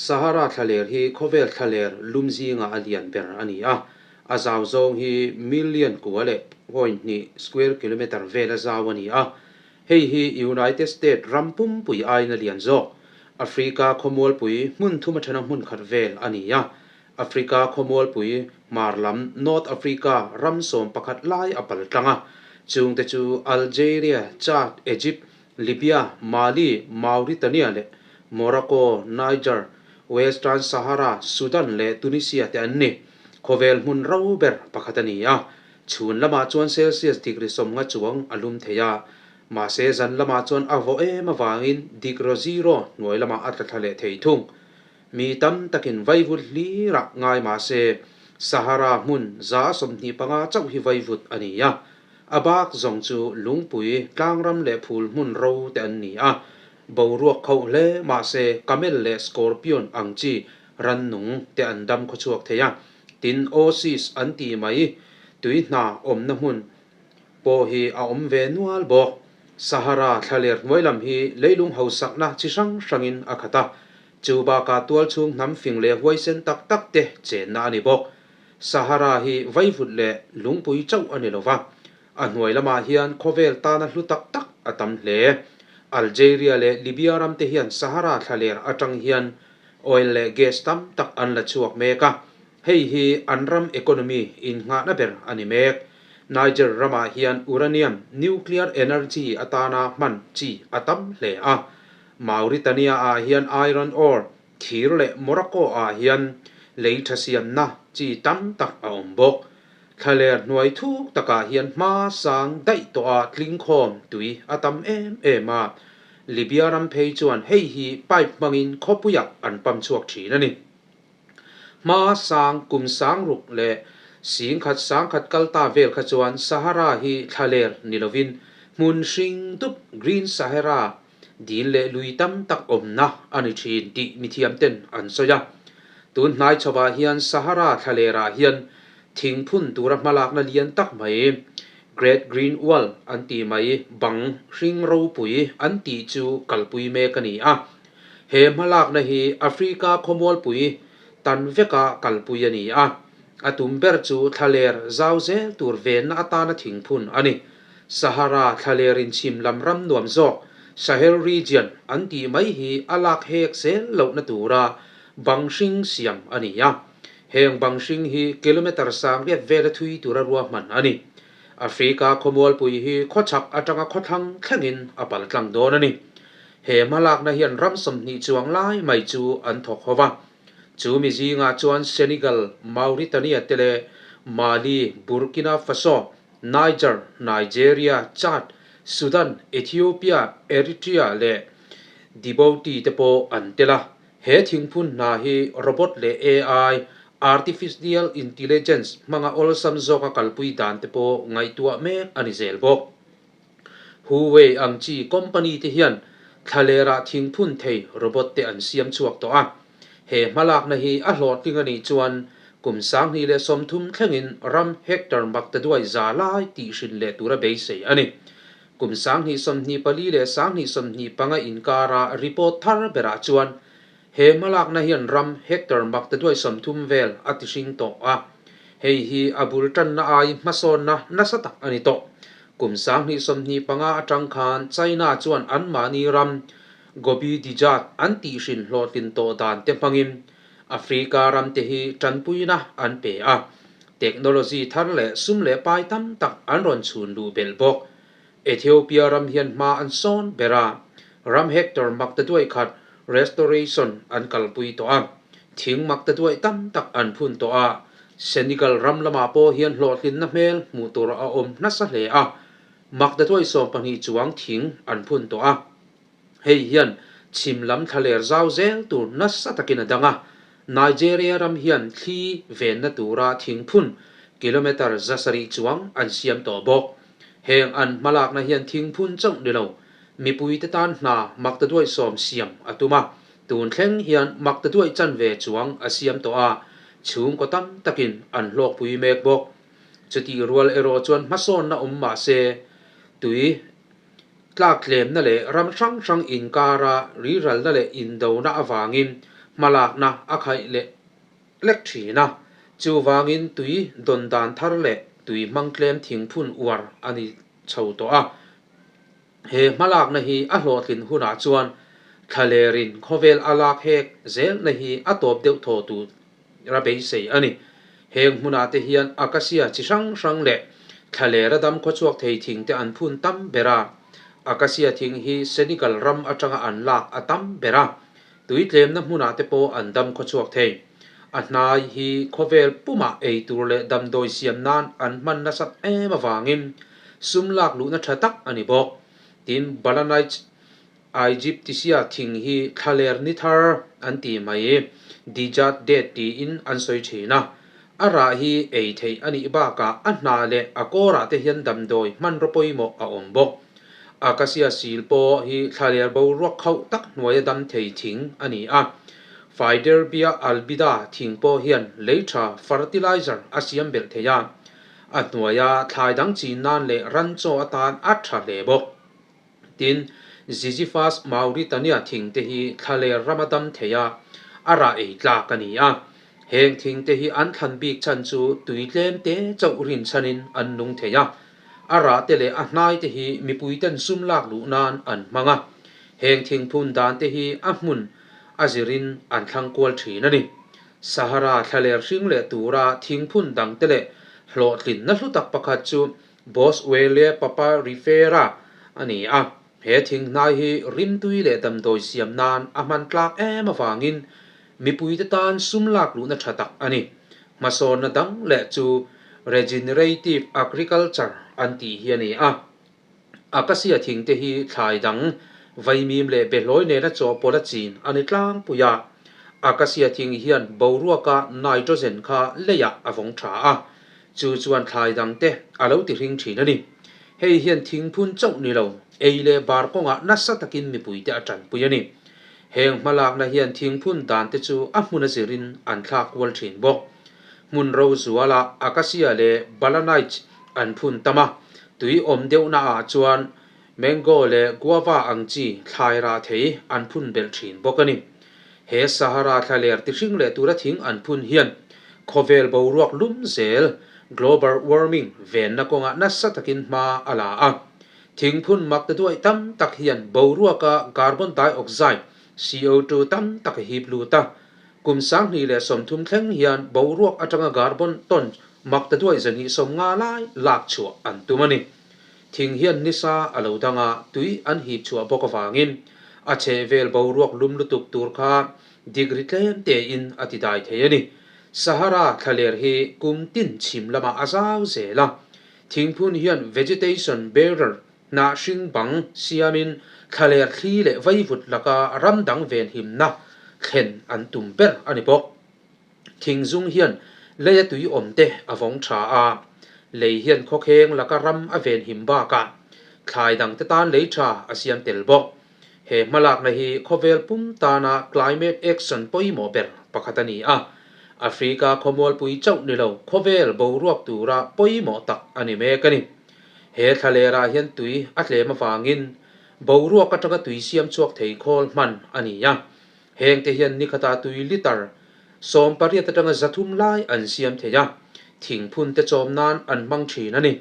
Sahara thlaler hi khawvel thlaler lum zinga a lian ber a ni a, a zau zawng hi million kua leh point hnih square kilometre vela zau a ni a. Hei hi United State ram pumpui aiin a lian zawk. Africa khawmualpui hmun thum aṭhena hmun khat vel a ni a. Africa khawmualpui hmar lam North Africa ram 11 lai a pal tlang a, chungte chu Algeria, Chad, Egypt, Libya, Mali, Mauritania leh Morocco, Niger, Western Sahara, Sudan leh Tunisia te an ni. Khawvel hmun ro ber pakhat a ni a, chhun lamah chuan Celsius degree 50 chuang a lum thei a, mahse zan lamah chuan a vawh em avangin degree zero hnuai lamah a tla thla leh thei thung. Mi tam takin vaivut hlirah ngai mahse Sahara hmun 25 chauh hi vaivut a ni a, a bak zawng chu lungpui, tlangram leh phul hmun ro te an ni a. Boruak khauh hle mahse camel leh scorpion ang chi rannung te an dam khawchhuak thei a, tin oasis an tih mai tui hna awmna hmun pawh hi a awm ve nual bawk. Sahara thlaler hnuai lam hi leilung hausakna chi hrang hrangin a khat a, chu bakah tualchhung hnam fing leh huaisen tak tak te chenna a ni bawk. Sahara hi vaivut leh lungpui chauh a ni lo va, a hnuai lamah hian khawvel tana hlu tak tak a tam hle. Algeria leh Libya ram te hian Sahara thlaler atang hian oil leh gas tam tak an la chhuak mek a, hei hi an ram economy innghahna ber a ni mek. Niger ramah hian uranium, nuclear energy atana hman chi a tam hle a. Mauritania-ah hian iron ore, thir leh Morocco-ah hian lei tha siamna chi tam tak a awm bawk. Thlaler hnuai thuk takah hian hma sang daih tawha tlingkhawm tui a tam em em a. Libya ram phei chuan hei hi pipe hmangin khawpuiah an pump chhuak thin a ni. Hma sang kum 6000 leh 10,000 10,000 kal ta vel kha chuan Sahara hi thlaler ni lovin hmun hring dup Green Sahara dil leh lui tam tak awmna a ni thin tih mithiamten an sawi a. Tun hnai chhovah hian Sahara thlalerah hian thing phun tura hmalakna lian tak mai Great Green Wall an tih mai bang hring ropui an tih chu kalpui mek a ni a. He hmalakna hi Africa khawmualpui tan veka kalpui a ni a, a tum ber chu thlaler zau zel tur venna atana thingphun a ni. Sahara thlaler inchhim lam ram nuam zawk, Sahel region, an tih mai hi a lak hek zel lohna tura bang hring siam a ni a. Heng bang hring hi kilometre 80 vela thui tura ruahman a ni. Africa khawmualpui hi khawchhak atanga khawthlang thlengin a paltlang dawn a ni. He hmalakna hian ram 20 chuang lai mai chu an thawk ho va. Chu mi zingah chuan Senegal, Mauritania te leh Mali, Burkina Faso, Niger, Nigeria, Chad, Sudan, Ethiopia, Eritrea leh Djibouti te pawh an tel a. He thingphun hna hi robot leh AI, Artificial Intelligence, hmanga awlsam zawka kalpui dan te pawh ngaihtuah mek a ni zel bawk. Huawei ang chi company te hian thlalerah thingphun thei robot te an siam chhuak tawh a. He hmalakna hi a hlawhtling a nih chuan kum 2030 thlengin ram hectare maktaduai za lai tihhrin leh tura beisei a ni. Kum 2024 leh 2025 inkara report thar berah chuan he hmalakna hian ram hectare maktaduai 30 vel a tihring tawh a. Hei hi a bul tanna ai hmasawnna nasa tak a ni tawh. Kum 2025 atang khan China chuan anmahni ram Gobi Desert an tihhrin hlawhtlin tawh dan te hmangin Africa ram te hi tanpuina an pe a. Technology thar leh sum leh pai tam tak an rawn chhun luh belh bawk. Ethiopia ram hian hma an sawn ber a, ram hectare maktaduai khat restoration an kalpui tawh a, thing maktaduai tam tak an phun tawh a. Senegal ram lamah pawh hian hlawhtlinna hmel hmuh tur a awm nasa hle a, maktaduai 12 chuang thing an phun tawh a. Hei hian chhim lam thlaler zau zel tur nasa takin a dang a, Nigeria ram hian thli venna tura thingphun kilometre 700 chuang an siam tawh bawk. Heng an hmalakna hian thingphun chauh ni lo, mipuite tan hna maktaduai 10 siam a tum a, tun thleng hian maktaduai chanve chuang a siam tawh a, chhungkaw tam takin an hlawkpui mek bawk. Chutih rual erawh chuan hmasawnna awm mah se, tui tlak tlemna leh ram hrang hrang inkara riralna leh indona avangin hmalakna a khaih leh lek thin a, chuvangin tui dawn dan thar leh tui hmang tlem thingphun uar a ni chho tawh a. He hmalakna hi a hlawhtlin hunah chuan thlalerin khawvel a lak hek zelna hi a tawp deuh thaw tur a beisei a ni. Heng hmunah te hian acacia chi hrang hrang leh thlalera dam khawchhuak thei thing te an phun tam ber a. Acacia thing hi Senegal ram atanga an lak a tam ber a, tui tlemna hmunah te pawh an dam khawchhuak thei. A hnai hi khawvel pumah ei tur leh damdawi siam nan an hman nasat em avangin sum lak luhna tha tak a ni bawk. Tin, Balanites Aegypticia thing hi thlaler ni thar an ti mai, Dijat date tiin an sawi thin a. A rah hi ei theih a nih bakah a hnah leh a kawrah te hian damdawi hmanraw pawimawh a awm bawk. Acacia sil pawh hi thlaler boruak khauh tak hnuaia dam thei thing a ni a. Faidherbia albida thing pawh hian lei tha fertilizer a siam belh thei a, a hnuaia thlai dang chin nan leh ran chaw atan a tha hle bawk. Tin, Ziziphus Mauritania thing te hi thlaler rama dam thei a, a rah ei tlak a ni a. Heng thing te hi an thlan bik chhan chu tui tlem te chauh rin chhanin an nung thei a. A rah te leh a hnai te hi mipui ten sum lak luh nan an hmang a. Heng thing phun dan te hi a hmun a zirin an thlang kual thin a ni. Sahara thlaler hring leh tura thing phun dang te leh hlawhtlinna hlu tak pakhat chu Boswellia papyrifera a ni a, he thinghnai hi rimtui leh damdawi siam nan a hman tlak em avangin mipuite tan sum lak luhna tha tak a ni. Hmasawnna dang leh chu regenerative agriculture an tih hi a ni a, acacia thingte hi thlai dang vaimim leh behlawi nena chawhpawlh a chin a ni tlangpui a, acacia thing hian boruaka nitrogen kha leiah a vawng tha a, Chu chuan thlai dangte a lo ti hring thin a ni. Hei hian thingphun chauh ni lo, ei leh bar kawngah nasa takin mipuite a tanpui a ni. Heng hmalakna hian thingphun dante chu a hmun a zirin an thlak kual thin bawk. Hmun ro zualah Acacia leh Balanites an phun tam a, tui awm deuhna ah chuan Mango leh Guava ang chi thlai rah thei an phun belh thin bawk a ni. He Sahara thlaler ti hring leh tura thing an phun hian khawvel boruak lum zel, global warming, venna kawngah nasa takin hma a la a. Thing phun mak ta duaih tam tak hian boruaka carbon dioxide, CO2, tam tak a hip lut a. Kum 2030 thleng hian boruak atanga carbon ton mak ta duaih 250 lai lak chhuah an tum a ni. Thing hian nisa a lo dang a, tui an hip chhuah bawk avangin a chhehvel boruak lum lutuk tur kha degree tlem tein a ti dai thei a ni. Sahara thlaler hi kum tin chhim lamah a zau zel a, thingphun hian vegetation barrier hnah hring bang siamin thlaler thli leh vaivut laka ram dang venhimna thlen an tum ber a ni bawk. Thingzung hian leia tui awm te a vawng tha a, lei hian khawkheng laka ram a venhim bakah thlai dangte tan lei tha a siam tel bawk. He hmalakna hi khawvel pum tana climate action pawimawh ber pakhat a ni a, Africa khawmualpui chauh ni lo khawvel boruak tura pawimawh tak a ni mek a ni. He thlalerah hian tui a tlem avangin boruak atanga tui siam chhuak thei khawl hman a ni a, Hengte hian nikhata tui litre 18 atanga 300 lai an siam thei a, thingphun te chawm nan an hmang thin a ni.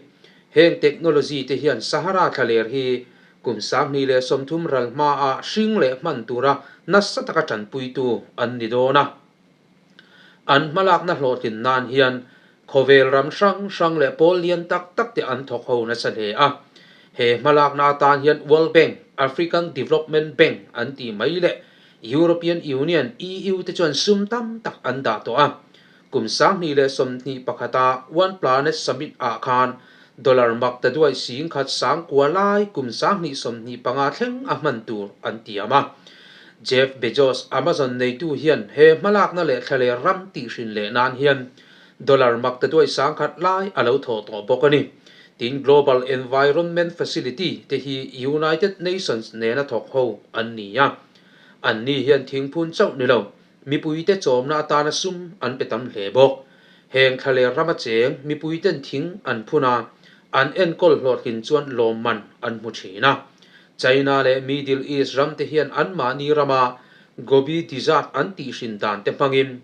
Heng technology te hian Sahara thlaler hi kum 2030 ral hmaah hring leh hman tura nasa taka tanpuitu an ni dawn a. An hmalakna hlawhtlin nan hian khawvel ram hrang hrang leh pawl lian tak tak te an thawk ho nasa hle a. He hmalakna atan hian World Bank, African Development Bank an tih mai leh European Union, EU, te chuan sum tam tak an dah tawh a. Kum 2021 a One Planet Summit ah khan dollar mak ta duai singkhat sangkua lai kum 2025 thleng a hman tur an tiam a. Jeff Bezos, Amazon neitu hian he hmalakna leh thlaler ram tihhrin leh nan hian dollar mak ta duai sangkhat lai a lo thawh tawh bawk a ni. Tin, Global Environment Facility te hi United Nations nena thawk ho an ni a. Anni hian thingphun chauh ni lo, Mipuite chawmna atana sum an pe tam hle bawk. Heng thlaler rama cheng mipuiten thing an phun a, an enkawl hlawhtlin chuan lawmman an hmu thin a. China leh Middle East ramte hian anmahni rama Gobi Desert an tihhrin dan te hmangin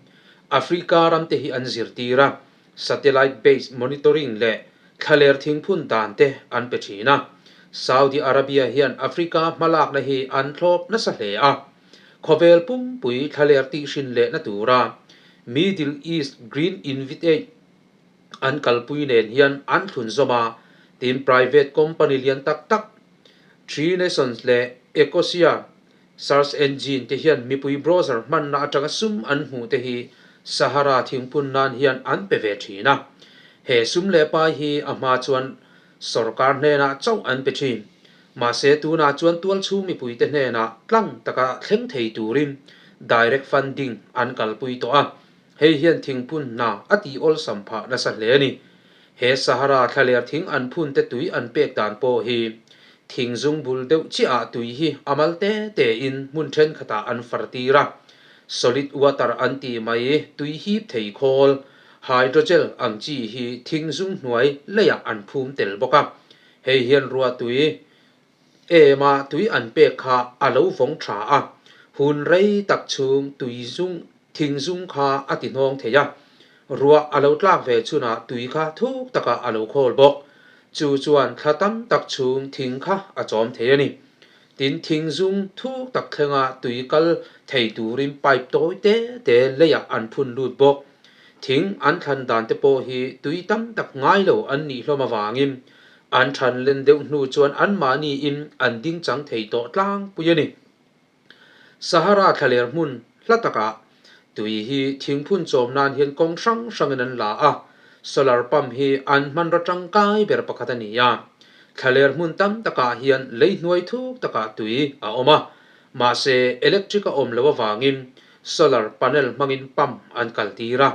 Africa ram te hi an zirtir a, satellite based monitoring leh thlaler thingphun dan te an pe thin a. Saudi Arabia hian Africa hmalakna hi an thlawp nasa hle a. Khawvel pumpui thlaler tihhrin lehna tura Middle East Green Invitate an kalpui nen hian an thlun zawm a, tin private company lian tak tak Tree Nations leh Ecosia Search engine te hian mipui browser hmanna atanga sum an hmuh te hi Sahara thingphun nan hian an pe ve thin a. He sum leh pai hi a hma chuan sorkar hnenah chauh an pe thin. Mahse tunah chuan tualchhung mipuite hnenah tlang taka thleng thei turin direct funding an kalpui tawh a. Hei hian thingphun hna a tih awlsam phah nasa hle a ni. He Sahara thlaler thing an phun te tui an pek dan pawh hi thing zung bul deuh chiah ah tui hi a mal te te in hmun thenkhatah an far tir a. Solid water an tih mai tui hip thei khawl, hydrogel ang chi hi thing zung hnuai leiah an phum tel bawk a. Hei hian ruah tui Ema tui an pek kha a lo vawng tha a, hun rei tak chhung tui zung thing zung kha a ti hnawng thei a, ruah a lo tlak ve chhunah tui kha thuk takah a lo khawl bawk. Chu chuan thla tam tak chhung thing kha a chawm thei a ni. Tin, thing zung thuk tak thlenga tui kal thei turin pipe tawi te te leiah an phun lut bawk. Thing an thlan dan te pawh hi tui tam tak ngai lo an nih hlawm avangin An than len deuh hnu chuan anmahniin an ding chang thei tawh tlangpui a ni. Sahara thlaler hmun hla takah tui hi thingphun chawm nan hian kawng hrang hrangin an la a, solar pump hi an hmanraw tangkai ber pakhat a ni a. Thlaler hmun tam takah hian lei hnuai thuk takah tui a awm a, mahse electric a awm loh avangin solar panel hmangin pump an kaltir a,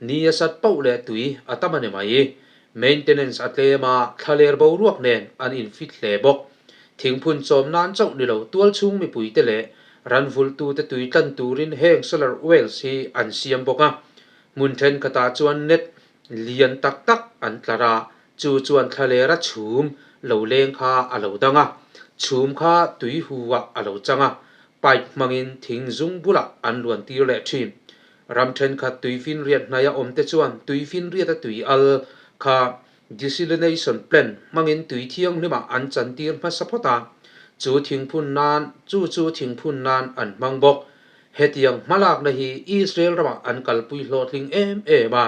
ni a sat pauh leh tui a tam a ni mai. Maintenance a tlem a, thlaler boruak nen an infit hle bawk. Thingphun chawm nan chauh ni lo tualchhung mipuite leh ranvulhtute tui tlan turin heng solar wells hi an siam bawk a. Hmun thenkhatah chuan net lian tak tak an tlar a, chu chuan thlalera chhum lo leng kha a lo dang a, chhum kha tui hu ah a lo chang a, pipe hmangin thing zung bulah an luan tir leh thin. Ram thenkhat tuifinriat hnaia awmte chuan tuifinriata tui al kha desalination plant hmangin tui thianghlimah an chantir hmasa phawt a, chu thingphun nan chu chu thingphun nan an hmang bawk. Hetiang hmalakna hi Israel ramah an kalpui hlawhtling em em a,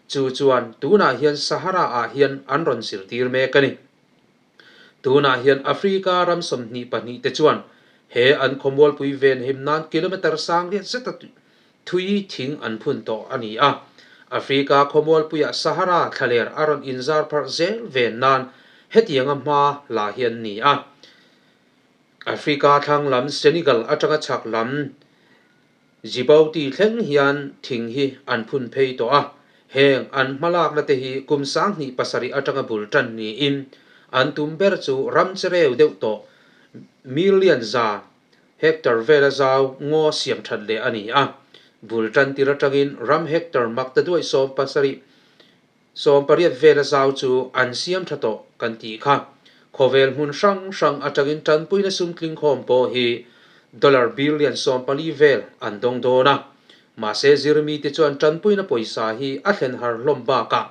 chu chuan tunah hian Sahara-ah hian an rawn zirtir mek a ni. Tunah hian Africa ram 22 te chuan he an khawmualpui venhim nan kilometre sang riat zeta thui thing an phun tawh a ni a. Africa khawmualpuiah Sahara thlaler a rawn inzar pharh zel ven nan hetianga hma la hian ni a. Africa thlang lam Senegal atanga chhak lam Djibouti thleng hian thing hi an phun phei tawh a, heng an hmalakna te hi kum 2007 atanga bul tan niin an tum ber chu ram chereu deuh tawh million za hectare vela zau ngaw siam that leh a ni a. Bul tan tir atangin ram hectare mak ta duaih 70 18 vela zau chu an siam tha tawh kan tih kha. Khawvel hmun hrang hrang atangin tanpuina sum tlingkhawm pawh hi dollar billion 14 vel an dawng dawn a. Mahse zirmite chuan tanpuina pawisa hi a thlen har hlawm bakah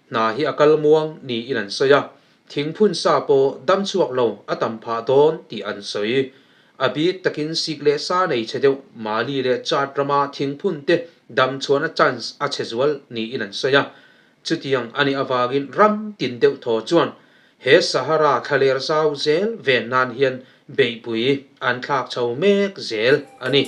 hna hi a kal muang niin an sawi a, thingphun sa pawh dam chhuak lo a tam phah dawn tih an sawi. A bik takin sik leh sa nei chhe deuh Mali leh Chad rama thingphun te dam chhuahna chance a chhe zual niin an sawi a. Chutiang a nih avangin ram tin deuh thaw chuan he Sahara thlaler zau zel ven nan hian beihpui an thlak chho mek zel a ni.